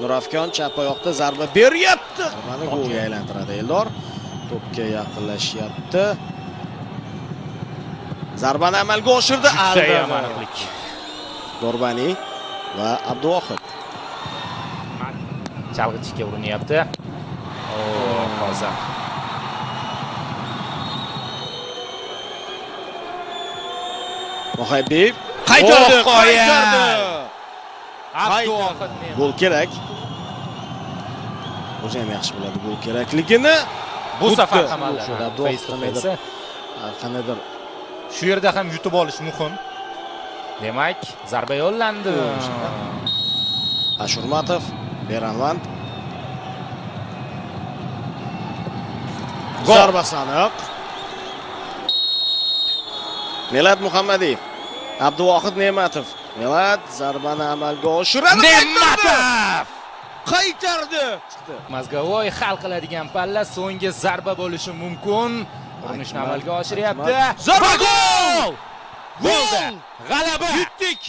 Nurafkon chap oyoqda zarba beryapti. Zarbani golga aylantiradi Eldor. To'pga yaqinlashyapti. Zarbani amalga oshirdi. Judayam aniqlik. Dorbani va Abduvohid. Chalg'itishga urinyapti. Hozir. Muhabib qaytardi, qaytardi. Abduvohid. Gol kerak. O'zi ham yaxshi biladi gol kerakligini. Bu safar ham qandaydir shu yerda ham yutib olish muhim. Demak, zarba yo'llandi. Ashurmatov, Beranvand. Zarbasi aniq. Milad Muhammadiy, Abduvohid Ne'matov. Milad zarbani amalga oshiradi. Ne'matov qaytardi. Mazgavoy hal qiladigan palla, so'nggi zarba bo'lishi mumkin. Urinishni amalga oshiryapti. Zarba, gol! Gol! G'alaba! Yutdik!